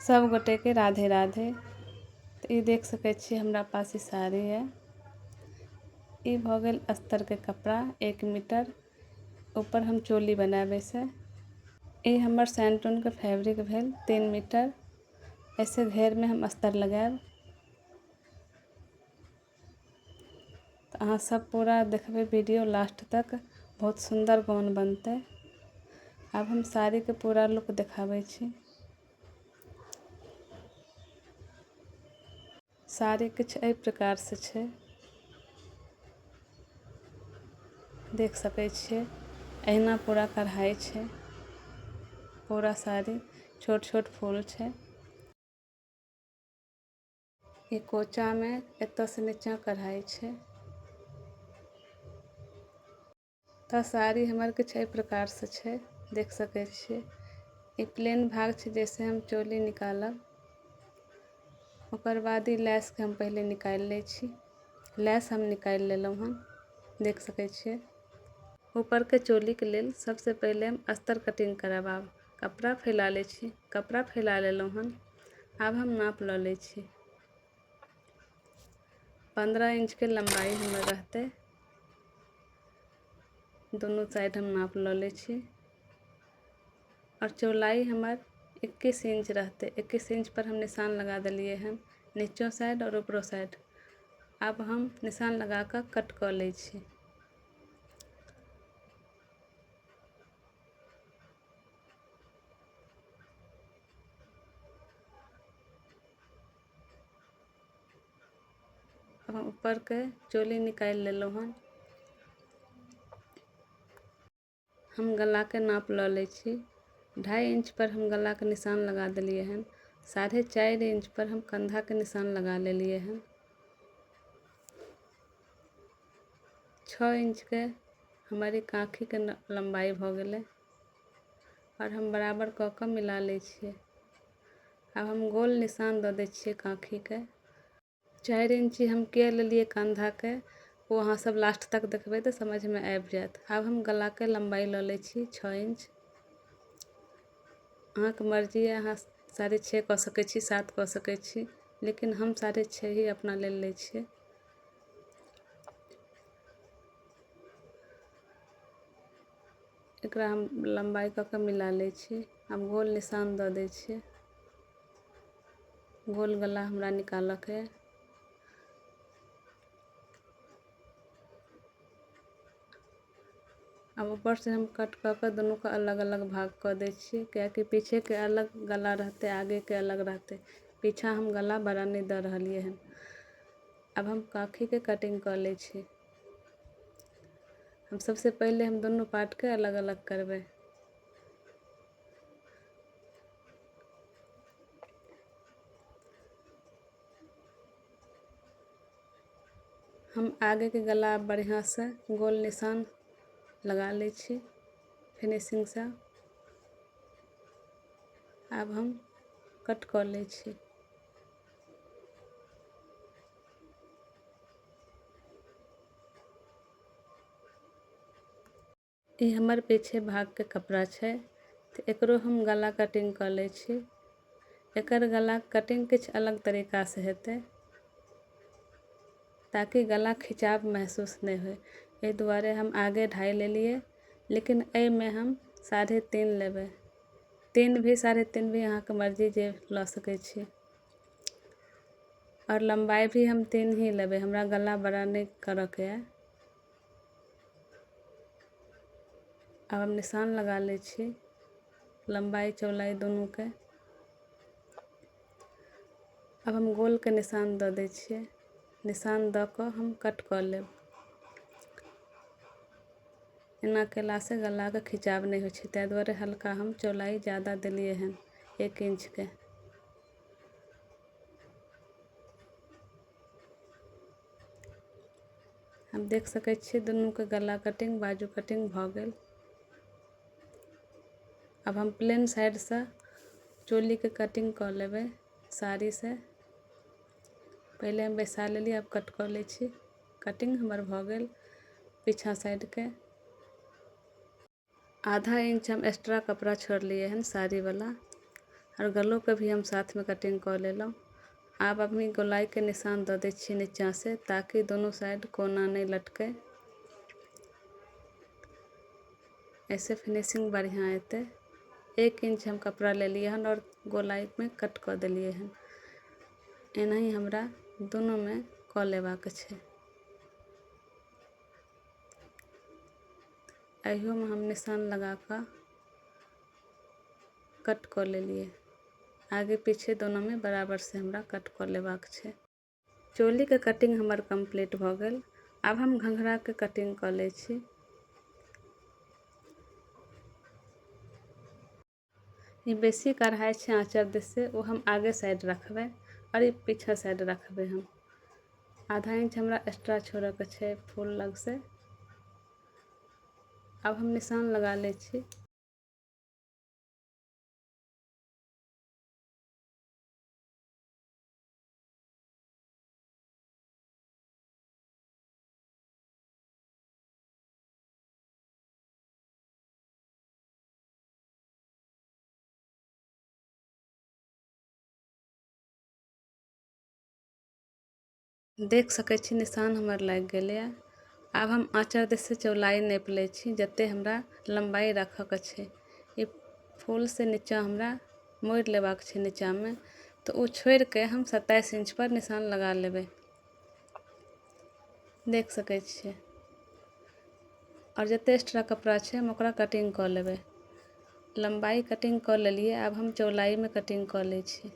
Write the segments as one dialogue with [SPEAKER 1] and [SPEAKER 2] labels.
[SPEAKER 1] सब गोटेके राधे राधे। तऽ ई देख सकै छियै हमरा पास ई साड़ी यऽ। ई भऽ गेल अस्तरके कपड़ा 1 मीटर। ऊपर हम चोली बनाबै से। ई हमर सैंटूनके फैब्रिक भेल 3 मीटर। ऐसे घेरमे हम अस्तर लगायब। तऽ अहाँ सब पूरा देखबै वीडियो लास्ट तक, बहुत सुन्दर गाउन बनतै। आब हम साड़ीके पूरा लुक देखाबै छी। साड़ी किछु एहि प्रकारसँ छै, देख सकै छियै। एहिना पूरा कढ़ाइ छै, पूरा साड़ी छोट छोट फूल छै। ई कोचामे एतऽसँ नीचाँ कढ़ाइ छै। तऽ साड़ी हमर किछु एहि प्रकारसँ छै, देख सकै छियै। ई प्लेन भाग छै जैसे हम चोली निकालब। ओकर बाद ई लैसके हम पहिले निकालि लै छी। लैस हम निकालि लेलहुँ हन, देख सकै छियै। ऊपरके चोलीके लेल सबसँ पहिले हम अस्तर कटिंग करब। आब कपड़ा फैला लै छी। कपड़ा फैला लेलहुँ हन। आब हम नाप लऽ लै छी। 15 इंचके लम्बाइ हमर रहतै। दुनू साइड हम नाप लऽ लै छी। आओर चौड़ाइ हमर 21 इंच रहतै। 21 इंच पर हम निशान लगा देलियै हन, नीचो साइड आओर ऊपरो साइड। आब हम निशान लगा कऽ कट कऽ लै छी। आब हम ऊपरके चोली निकालि लेलहुँ हन। हम गलाके नाप लऽ लै छी। 2.5 इंच पर हम गलाके निशान लगा देलियै हन। 4.5 इंच पर हम कंधाके निशान लगा लेलियै हन। 6 इंचके हमर ई काँखीके लम्बाइ भऽ गेलै। आओर हम बराबर कऽ कऽ मिला लै छियै। आब हम गोल निशान दऽ दै छियै काँखीके। 4 इंची हम किया लेलियै कंधाके, ओ अहाँ सब लास्ट तक देखबै तऽ समझमे आबि जायत। आब हम गलाके लम्बाइ लऽ लै छी 6 इंच। अहाँके मर्जी यऽ, अहाँ 6.5 कऽ सकै छी, 7 कऽ सकै छी, लेकिन हम 6.5 ही अपना लेल लै छियै। एकरा हम लम्बाइ कऽ कऽ मिला लै छी। आब गोल निशान दऽ दै छियै। गोल गला हमरा निकालऽके। आब ऊपरसँ हम कट कऽ कऽ दुनूके अलग अलग भाग कऽ दै छियै, किएकि पीछेके अलग गला रहतै, आगेके अलग रहतै। पीछा हम गला बड़ा नहि दऽ रहलियै हन। आब हम काँखीके कटिंग कऽ लै छी। हम सबसँ पहिले हम दुनू पार्टके अलग अलग करबै। हम आगेके गला बढ़िआँसँ गोल निशान लगा लै छी फिनिशिंगसँ। आब हम कट कऽ लै छी। ई हमर पीछे भागके कपड़ा छै, तऽ एकरो हम गला कटिंग कऽ लै छी। एकर गला कटिंग किछु अलग तरीकासँ हेतै, ताकि गला खिंचाव महसूस नहि होइ। एहि दुआरे हम आगे 2.5 लेलियै, लेकिन एहिमे हम 3.5 लेबै। 3 भी 3.5 भी अहाँके मर्जी, जे लऽ सकै छी। आओर लम्बाइ भी हम 3 ही लेबै, हमरा गला बड़ा नहि करऽके यऽ। आब हम निशान लगा लै छी लम्बाइ चौड़ाइ दुनूके। आब हम गोलके निशान दऽ दै छियै। निशान दऽ कऽ हम कट कऽ लेब। एना कयलासँ गलाके खिचाव नहि होइ छै, ताहि दुआरे हल्का हम चौड़ाइ जादा देलियै हन 1 इंचके। हम देख सकै छियै दुनूके गला कटिंग बाजू कटिंग भऽ गेल। आब हम प्लेन साइडसँ चोलीके कटिंग कऽ लेबै साड़ीसँ। पहिले हम बैसा लेलियै, आब कट कऽ लै छी। कटिंग हमर भऽ गेल पीछा साइडके। आधा इंच हम एक्स्ट्रा कपड़ा छोड़लियै हन साड़ीवला। आओर गलोके भी हम साथमे कटिंग कऽ लेलहुँ। आब अभी गोलाइके निशान दऽ दै छियै नीचाँसँ, ताकि दुनू साइड कोना नहि लटकै। ऐसे फिनिशिंग बढ़िआँ एतै। 1 इंच हम कपड़ा लेलियै हन आओर गोलाइमे कट कऽ देलियै हन। एनाही हमरा दुनूमे कऽ लेबाक छै। एहियोमे हम निशान लगा कऽ कट कऽ लेलियै। आगे पीछे दोनोमे बराबर से हमरा कट कऽ लेबाक छै। चोलीके कटिंग हमर कम्प्लीट भऽ गेल। आब हम घघराके कटिंग कऽ लै छी। ई बेसी कढ़ाइ छै आँचर दिस से, ओ हम आगे साइड रखबै आओर ई पीछा साइड रखबै। हम आधा इंच हमरा एक्स्ट्रा छोड़ऽके छै फूल लगसँ। आब हम निशान लगा लै छी। देख सकै छी निशान हमर लागि गेलैए। आब हम आँचर दिससँ चौलाई नापि लै छी, जते हमरा लम्बाइ राखऽके छै। ई फूलसँ नीचाँ हमरा मोड़ि लेबाक छै नीचाँमे, तऽ ओ छोड़िके हम 27 इंच पर निशान लगा लेबै। देख सकै छियै। आओर जते एक्स्ट्रा कपड़ा छै हम ओकरा कटिंग कऽ लेबै। लम्बाइ कटिंग कऽ लेलियै, आब हम चौलाइमे कटिंग कऽ लै छी।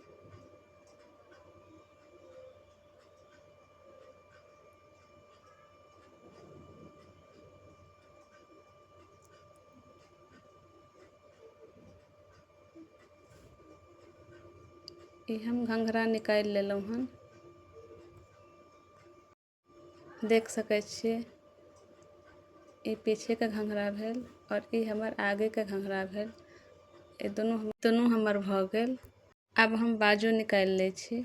[SPEAKER 1] ई हम घघरा निकालि लेलहुँ हन। देख सकै छियै ई पीछेके घघरा भेल आओर ई हमर आगेके घघरा भेल। ई दुनू हमर भऽ गेल। आब हम बाजू निकालि लै छी।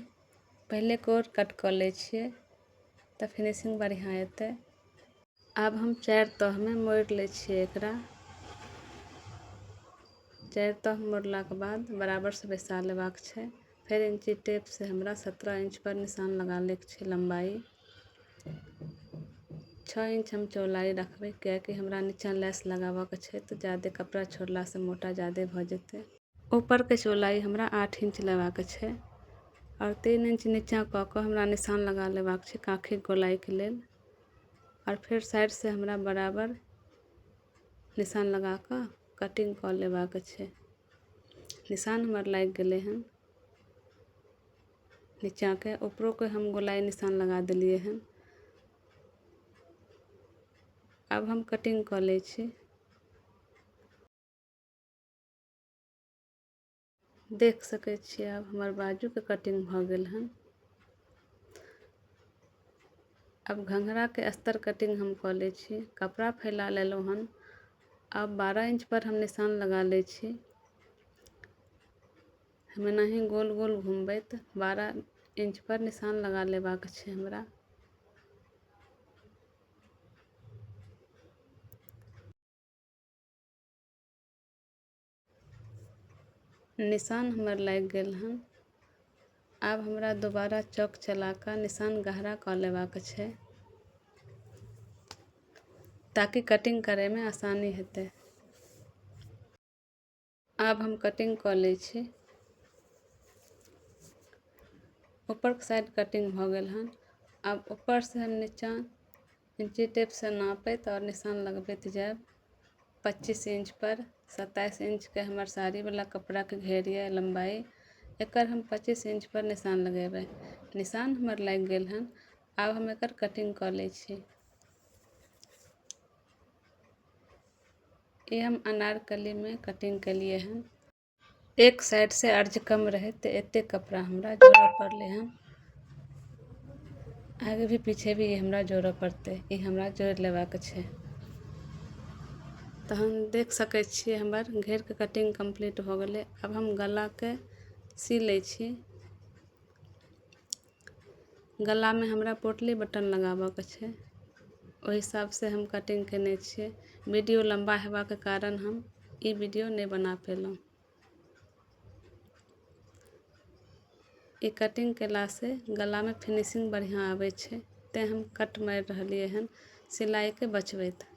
[SPEAKER 1] पहिले कोर कट कऽ लै छियै तऽ फिनिशिंग बढ़िआँ एतै। आब हम 4 तहमे मोड़ि लै छियै एकरा। 4 तह मोड़लाके बाद बराबरसँ बैसा लेबाक छै। फेर इंची टेपसँ हमरा 17 इंच पर निशान लगा लैके छै लम्बाइ। 6 इंच हम चौलाई रखबै, कियाकि हमरा नीचाँ लेस लगाबऽके छै, तऽ जादे कपड़ा छोड़लासँ मोटा जादे भऽ जेतै। ऊपरके चौलाई हमरा 8 इंच लेबाक छै आओर 3 इंच नीचाँ कऽ कऽ हमरा निशान लगा लेबाक छै काँखीके गोलाइके लेल। आओर फेर साइडसँ हमरा बराबर निशान लगा कऽ कटिंग कऽ लेबाक छै। निशान हमर लागि गेलै हन नीचाँके, ऊपरोके हम गोलाई निशान लगा देलियै हन। आब हम कटिंग कऽ लै छी। देख सकै छियै आब हमर बाजूके कटिंग भऽ गेल हन। आब घघराके अस्तर कटिंग हम कऽ लै छी। कपड़ा फैला लेलहुँ हन। आब 12 इंच पर हम निशान लगा लै छी। हम एनाही गोल गोल घुमबैत 12 इंच पर निशान लगा लेबाक छै हमरा। निशान हमर लागि गेल हन। आब हमरा दोबारा चौक चला कऽ निशान गहरा कऽ लेबाक छै, ताकि कटिंग करैमे आसानी हेतै। आब हम कटिंग कऽ लै छी। ऊपरके साइड कटिंग भऽ गेल हन। आब ऊपरसँ हम नीचाँ इंची टेपसँ नापैत आओर निशान लगबैत जायब। 25 इंच पर 27 इंचके हमर साड़ीवला कपड़ाके घेर यऽ लम्बाइ, एकर हम 25 इंच पर निशान लगेबै। निशान हमर लागि गेल हन। आब हम एकर कटिंग कऽ लै छी। ई हम अनारकलीमे कटिंग केलियै हन। एक साइडसँ अर्ज कम रहै तऽ एतेक कपड़ा हमरा जोड़ऽ पड़लै हन। आगे भी पीछे भी हमरा जोड़ऽ पड़तै, ई हमरा जोड़ि लेबाक छै। तहन देख सकै छियै हमर घेरके कटिंग कम्प्लीट भऽ गेलै। आब हम गलाके सी लै छी। गलामे हमरा पोटली बटन लगाबऽके छै, ओहि हिसाबसँ हम कटिंग केने छियै। वीडियो लम्बा हेबाक कारण हम ई वीडियो नहि बना पेलहुँ। ई कटिंग केलासँ गलामे फिनिशिंग बढ़िआँ आबै छै, तेँ हम कट मारि रहलियै हन सिलाइके बचबैत।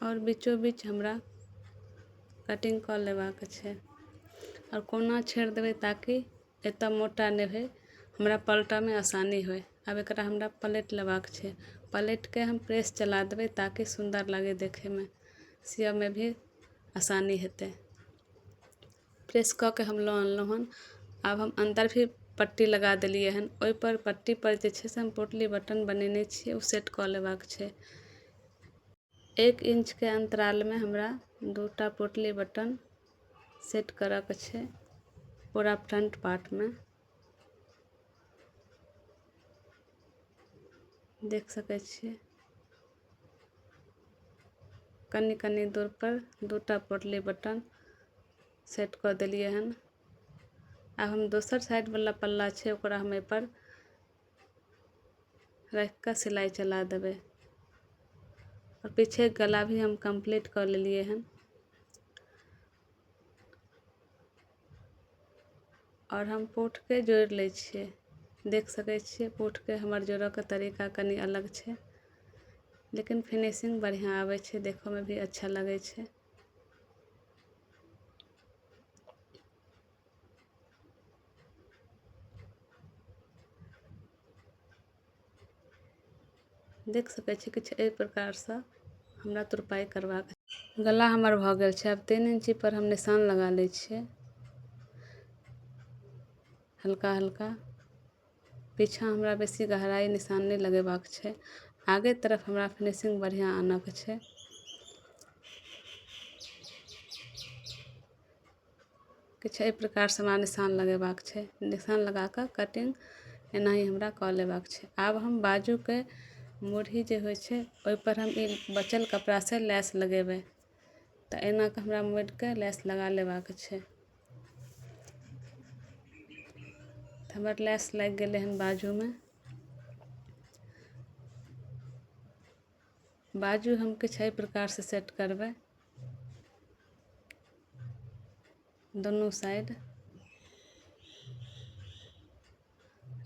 [SPEAKER 1] आओर बीचो बीच हमरा कटिंग कऽ लेबाक छै। आओर कोना छेड़ देबै ताकि एतऽ मोटा नहि होइ, हमरा पलटऽमे आसानी होइ। आब एकरा हमरा पलटि लेबाक छै। पलटिके हम प्रेस चला देबै ताकि सुन्दर लागै देखैमे, सियऽमे भी आसानी हेतै। प्रेस कऽ के हम लऽ अनलहुँ हन। आब हम अन्दर भी पट्टी लगा देलियै हन। ओहिपर पट्टीपर जे छै से हम पोटली बटन बनेने छियै, ओ सेट कऽ लेबाक छै। 1 इंचके अन्तरालमे हमरा 2टा पोटली बटन सेट करऽके छै पूरा फ्रंट पार्टमे। देख सकै छियै कनि कनि दूर पर 2टा पोटली बटन सेट कऽ देलियै हन। आब हम दोसर साइडवला पल्ला छै ओकरा हम एहिपर राखि कऽ सिलाइ चला देबै। आओर पीछे गला भी हम कम्प्लीट कऽ लेलियै हन। आओर हम पुठके जोड़ि लै छियै। देख सकै छियै पुठके हमर जोड़ऽके तरीका कनि अलग छै, लेकिन फिनिशिंग बढ़िआँ आबै छै, देखऽमे भी अच्छा लगै छै। देख सकै छी किछु एहि प्रकारसँ हमरा तुरपाइ करबाक। गला हमर भऽ गेल छै। आब 3 इंची पर हम निशान लगा लै छियै हल्का हल्का। पीछाँ हमरा बेसी गहराइ निशान नहि लगेबाक छै, आगे तरफ हमरा फिनिशिंग बढ़िआँ आनऽके छै। किछु एहि प्रकारसँ हमरा निशान लगेबाक छै। निशान लगाकऽ कटिंग एनाही हमरा कऽ लेबाक छै। आब हम बाजूके मुरही जे होइ छै ओहिपर हम ई बचल कपड़ासँ लैस लगेबै। तऽ एना कऽ हमरा मोड़िकऽ लैस लगा लेबाक छै। तऽ हमर लैस लागि गेलै हन बाजूमे। बाजू हम किछु एहि प्रकारसँ सेट करबै दुनू साइड।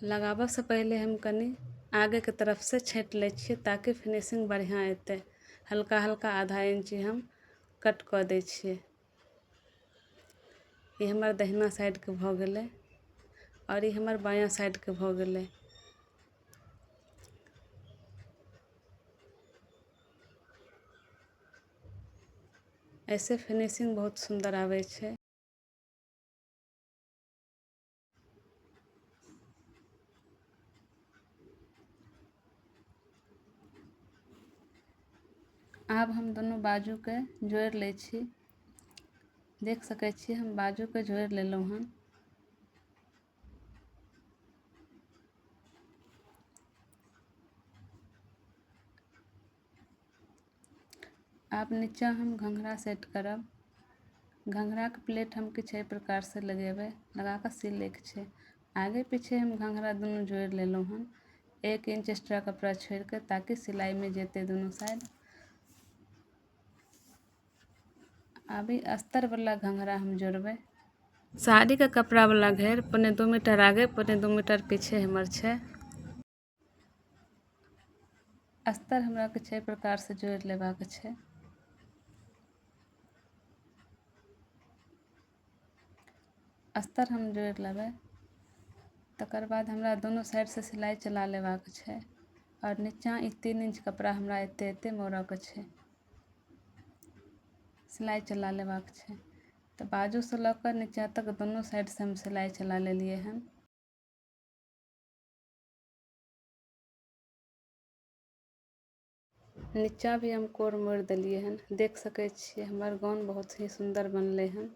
[SPEAKER 1] लगाबऽसँ पहिले हम कनि आगेके तरफसँ छाँटि लै छियै ताकि फिनिशिंग बढ़िआँ एतै। हल्का हल्का आधा इंची हम कट कऽ दै छियै। ई हमर दहिना साइडके भऽ गेलै आओर ई हमर बायाँ साइडके भऽ गेलै। ऐसे फिनिशिंग बहुत सुन्दर आबै छै। आब हम दुनू बाजूके जोड़ि लै छी। देख सकै छी हम बाजूके जोड़ि लेलहुँ हन। आब नीचाँ हम घँघरा सेट करब। घँघराके प्लेट हम किछु एहि प्रकारसँ लगेबै, लगाकऽ सी लैके छै। आगे पीछे हम घँघरा दुनू जोड़ि लेलहुँ हन, 1 इंच एक्स्ट्रा कपड़ा छोड़िकऽ ताकि सिलाइमे जेतै दुनू साइड। आब ई अस्तरवला घँघरा हम जोड़बै। साड़ीके कपड़ावला घेर 1.75 मीटर आगे 1.75 मीटर पीछे हमर छै। अस्तर हमरा किछु एहि प्रकारसँ जोड़ि लेबाक छै। अस्तर हम जोड़ि लेबै, तकर बाद हमरा दुनू साइडसँ सिलाइ चला लेबाक छै। आओर नीचाँ ई 3 इंच कपड़ा हमरा एते एते मोड़ऽके छै, सिलाइ चला लेबाक छै। तऽ बाजूसँ लऽ कऽ नीचाँ तक दुनू साइडसँ हम सिलाइ चला लेलियै हन। नीचाँ भी हम कोर मोड़ि देलियै हन। देख सकै छियै हमर गाउन बहुत ही सुन्दर बनलै हन।